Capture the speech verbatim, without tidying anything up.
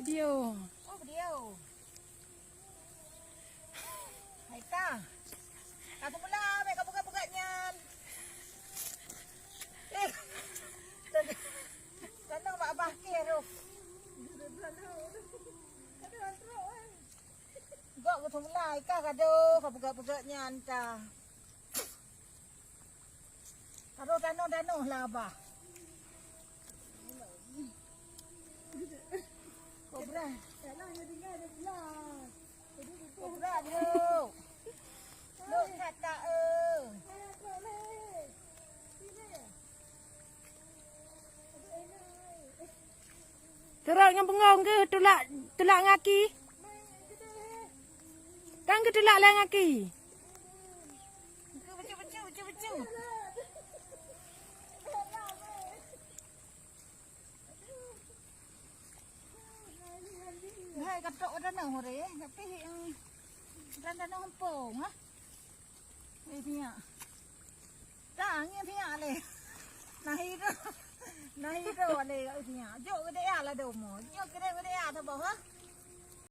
Video. Oh, video. Hai ka. Ka seumula, bèk ka peugah-peugah nyan. Eh. Tanyoe bak abah kèe roh. Gok ka seumula, hai ka kado, ka peugah-peugah nyan ka. Aduh, tanoh-tanoh lah, Abah. Kobra. Kobra, Dok. Dok, that, tak, eh. Teurok ngon beungong keuh tulak, tulak ngaki. Kan keuh tulak lé ngaki. Hai, katok danau hore, tapi, em, dan danau empong, ha? Eh, sinyak. Dah, angin sinyak leh. Nah, itu. Nah, itu leh kat sinyak. Jok gede ya lah domo. Jok gede gede ya dah bawah.